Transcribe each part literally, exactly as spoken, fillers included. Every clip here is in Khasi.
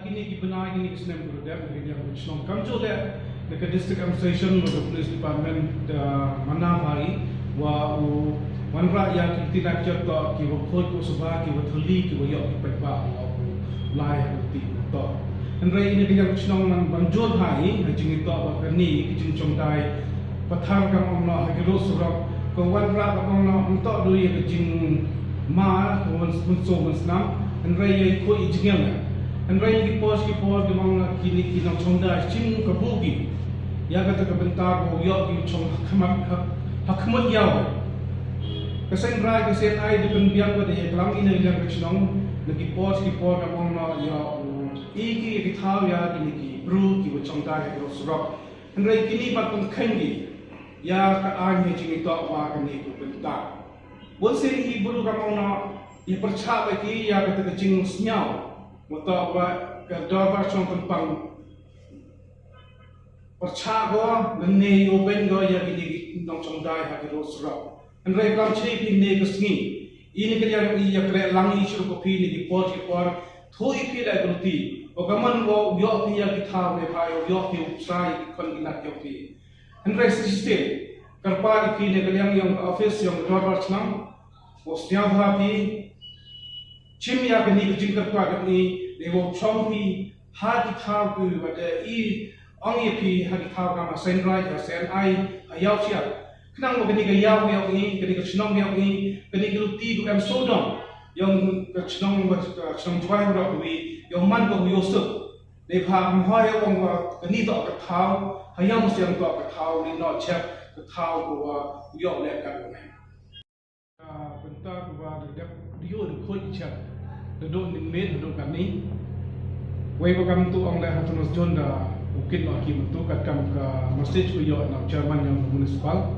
Kine ki bnai, kine ki snem ba la dep, na ka liang ka shnong, kamjooh leh na ka District Administration bad ka Police Department, da manaw bha ïa u wanrah ïa ki lynti lat jot, to ki wa khuid, ki wa sngewbha, ki wa thylli, ki wa ïoh ki paidbah, wa u lai ha ka lynti to. Hynrei na ka liang ka shnong nang ban jur bha ïa ka jingïathoh ba kane ka jingjongdai pathar, kam ong noh, ha ki road surok, ka wanrah, kam ong noh, ym toh dei ïa ka jingma ka wan, wan suk wan snam, hynrei ïa i khuid i jingeh. Hynrei ki por ki por, ki ong noh kine ki nongshong dai, shim kabu ki ïa kata ka bynta ba u ïoh ki shong ha khmat, ha, ha khmat ïaw. Ka seng rai, ka seng ai, da pynbiang bad da ïaklam ïa na ka liang ka shnong, na ki por ki por, kam ong noh, ïa u, i ki, ïa ki thaw ïa kine ki bru ki wa shong dai ha ki road surok. Hynrei kine pat pynkheiñ ki ïa ka aiñ ha ka jingïathoh ba kane ka bynta. Bun sien ki bru, kam ong noh, ïa pyrshah bha ki ïa kata ka jingsngew, mut ba ka dorbar shnong tympang pyrshah ko, lane ïoh beiñ ko ïa kine ki nongshong dai ha ki road surok. Hynrei khlem shi phi ne ka sngi, i na ka liang i ïa kren lang i shuh ko phi na ki por ki por, thuh i phi la ka lynti. O ka man ko u ïoh phi ïa ki thaw ne phi, u ïoh phi u psa ïa ki khon ki nat ïoh phi. Hynrei shisien, kyrpad i phi na ka liang yong ka office yong ka dorbar shnong, u sngewbha phi shim ïa kane ka jingkyrpad yong i, ne u shong phi ha ki thaw ki wa da i ong ïa phi, ha ki thaw kam ha Seiñ Raij, ha Seiñ Ai, ha Ïawsiar. Khnang ba kane ka ïaw ka yong i, kane ka shnong ka yong i, kane ka lynti ka em sawdong yong ka shnong, ka shnong Jowai baroh kawei, ïoh man ka u ïoh suk. Neibhah ym hoi ïa ong ba kane toh ka thaw, ha Ïawsiar toh ka thaw, ne noh chet ka thaw ka wa ïoh leh kat u ngai. Ka bynta ka wa da dep ïoh da khuid chet, da dok ni met da dok kat ni. Wei ba kam tu ong leh ha tu nos jon da u kit noh ki mynta, kat kam ka message u ïoh na chairman yong municipal.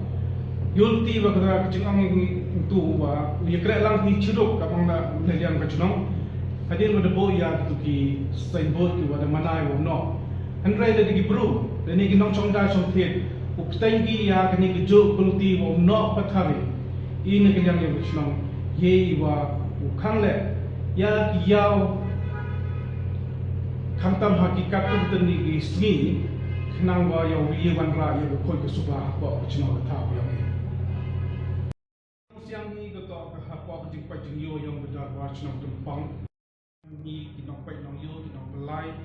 Ïoh ti ba ka jingong tu wa u ïa kren lang ki chiruk, kam ong na liang ka chnong. Hadien wa da buh ïa kitu ki signboard ki wa da manaw wa noh. Hynrei da ki bru, da ni ki nongshong dai shong thied, u pteng ki ïa kane ka juk ka lynti wa u noh pathar. I na ka liang yong ka chnong, ïa i wa u khang leh ïa ki ïaw khamtam ha ki katto katne ki sngi, khnang wa ïa u ïa wanrah ïa ka khuid ka suba hapoh ka chnong ka thaw yong i. Siang ni ka toh ka hapoh ka jingpait jingïoh yong ka dorbar shnong Tympang. Ngi ki nongpait nongïoh, ki nongpyllait,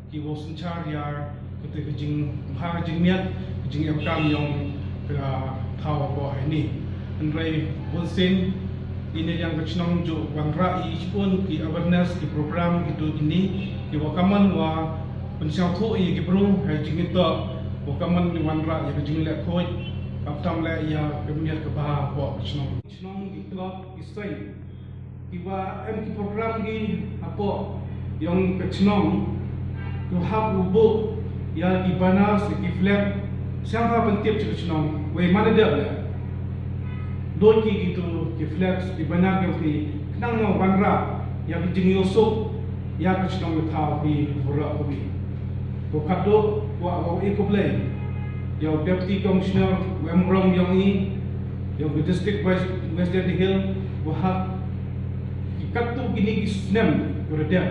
ki wa synshar ïa kata ka jingbha ka jingmiat, ka jingemkam yong ka thaw hapoh ha ini. Hynrei bun sien i na liang ka chnong ju wanrah i shibun ki awareness, ki program, kitu kini, ki wa kamon wa pynsngewthuh ïa ki bru ha jingïathoh, wa kamon ni wanrah ïa ka jingleh khuid, khamtam leh ïa ka miat ka bha hapoh ka chnong. Chnong ki club, ki seng, ki wa em ki program ki hapoh yong ka chnong, ki hap u buh ïa ki banners, ki flag, sngewbha pyntip sha ka chnong, wei man da dep leh, lut ki kitu ki flag, ki banner ki, khnang wa wanrah ïa ka jingïohsuk ïa ka chnong ka thaw ki baroh kawei. Ko katto, ko wa i khublei ïa u Deputy Commissioner wa em burom yong i, ïa u District West, West Jaintia Hills, wa ha ki katto kini ki snem ko da dep,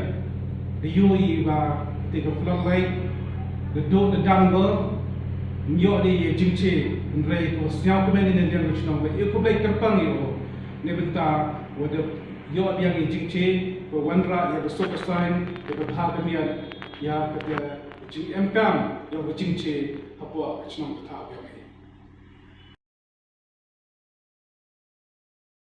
da ïoh i wa te ka floodlight da dok da dang ko, ym ïoh de ïa jingshai, hynrei ko sngewkmen i na liang ka chnong, wa i khublei kyrpang ïa u. Na bynta wa da ïoh biang ïa jingshai, ko wanrah ïa ka suk ka saiñ, ïa ka bha ka miat, ïa ka jingemkam, ïa ka jingshai hapoh ka chnong ka thaw yong i.